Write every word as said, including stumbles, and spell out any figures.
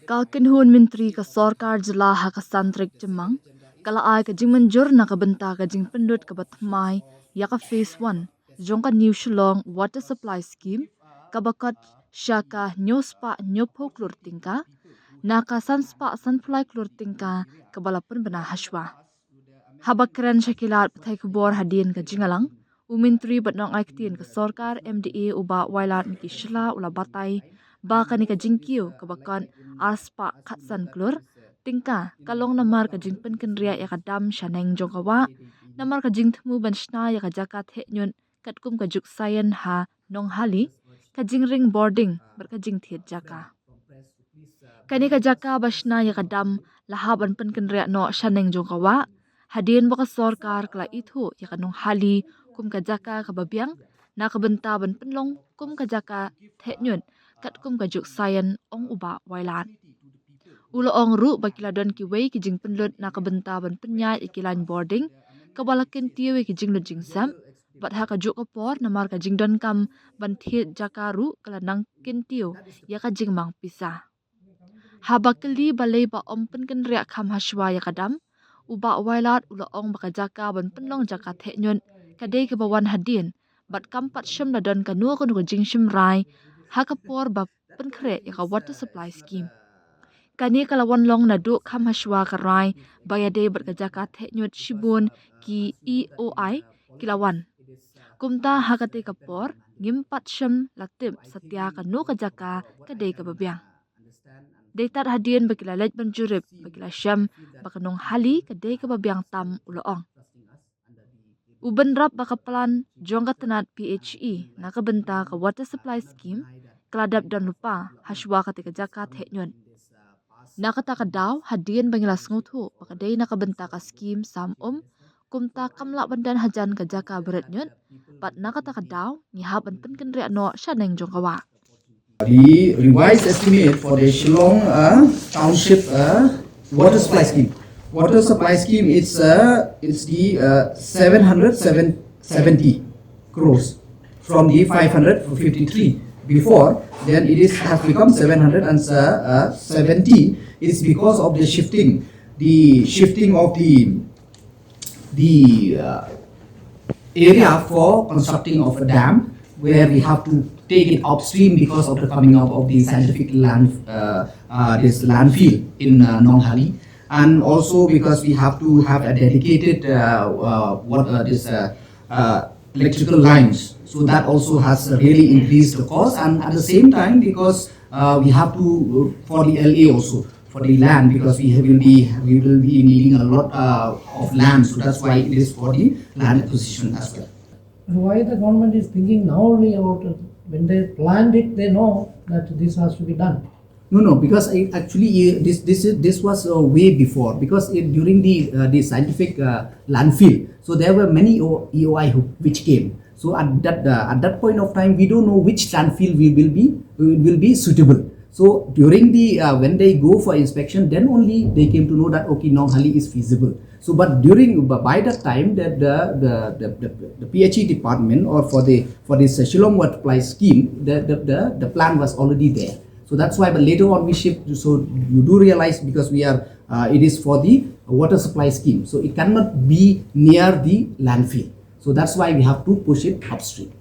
Ka kynhun myntri ka sorkar jylla ha ka san tarik Jymmang ka la ai ka jingmynjur na ka bynta ka jingpynlut kaba thymmai ïa ka phase one jong ka New Shillong Water Supply Scheme kaba kot sha ka hynñiew spah hynñiewphew klur tyngka na ka san spah sanphew lai klur tyngka kaba la pynbna hashwa. Haba kren sha ki lad pathai khubor hadien ka jingïalang, u Myntri bad nongai ktien ka sorkar M D A u Bah Wailadmiki Shylla u la batai ba kane ka jingkiew kaba kot ar spah khatsan klur tyngka ka long namar ka jingpynkynriah ïa ka dam shaneng jong ka wah, namar ka jingthmu ban shna ïa ka jaka theh ñiut katkum ka juk saian ha Nonghali, ka jingring bording bad ka jingthied jaka. Kane ka jaka ba shna ïa ka dam la hap ban pynkynriah noh shaneng jong ka wah hadien ba ka sorkar ka la ithuh ïa ka Nonghali kum ka jaka kaba biang na ka bynta ban pynlong kum ka jaka theh ñiut katkum ka juk saian, ong u Bah Wailad. U la ong ruh ba ki la don kiwei ki jingpynlut na ka bynta ban pynïaid ïa ki line bording kaba la kyntiew ïa ki jinglut jingsep, bad ha kajuh ka por namar ka jingdonkam ban thied jaka ruh ka la nang kyntiew ïa ka jingmang pisa. Haba kylli balei ba ym pynkynriah kham hashwa ïa ka dam, u Bah Wailadmiki u la ong ba ka jaka ban pynlong jaka theh ñiut ka dei kaba wan hadien bad kam pat shym la don kano kano ka jingshim rai ha ka por ba pynkhreh ïa ka Water Supply Scheme. Kane ka la wan long naduh kham hashwa ka rai ba ïadei bad ka jaka theh ñiut shibun ki E O I ki la wan. Kumta ha katei ka por ngim pat shym la tip satia kano ka jaka ka dei kaba biang. Dei tad hadien ba ki la leit ban jurip ba ki la shem ba ka Nonghali ka dei kaba biang tam, u la ong. U bynrap ba ka plan jong ka tnat P H E na ka bynta ka Water Supply Scheme ka la dep don lypa hashwa katei ka jaka theh ñiut. Na kata ka daw hadien ba ngi la sngewthuh ba ka dei na ka bynta ka skim sam um, kumta kam lah ban don hajan ka jaka ba rit ñiut, bad na kata ka daw ngi hap ban pynkynriah noh shaneng jong ka wah. The revised estimate for the Shillong uh, Township uh, Water Supply Scheme. Water Supply Scheme, it's uh, it's the uh, seven hundred seventy crores from the five hundred fifty-three before. Then it is has become seven hundred and seventy. It's because of the shifting, the shifting of the the uh, area for constructing of a dam, where we have to take it upstream because of the coming up of the scientific land, uh, uh, this landfill in uh, Nonghali, and also because we have to have a dedicated uh, uh, what uh, this uh, uh, electrical lines. So that also has really increased the cost, and at the same time, because uh, we have to uh, for the L A also for the land, because we will be we will be needing a lot uh, of land. So that's why it is for the land acquisition as well. Why the government is thinking now only about it? When they planned it, they know that this has to be done. No, no, because it actually uh, this this is this was uh, way before, because it, during the uh, the scientific uh, landfill, so there were many O- E O I who, which came. So at that uh, at that point of time, we don't know which landfill we will be will be suitable. So during the uh, when they go for inspection, then only they came to know that okay, Nonghali is feasible. So but during but by that time, that the the, the the the P H E department or for the for this uh, Shillong Water Supply Scheme, the, the the the plan was already there. So that's why. But later on, we shift. So you do realize, because we are uh, it is for the water supply scheme, so it cannot be near the landfill. So that's why we have to push it upstream.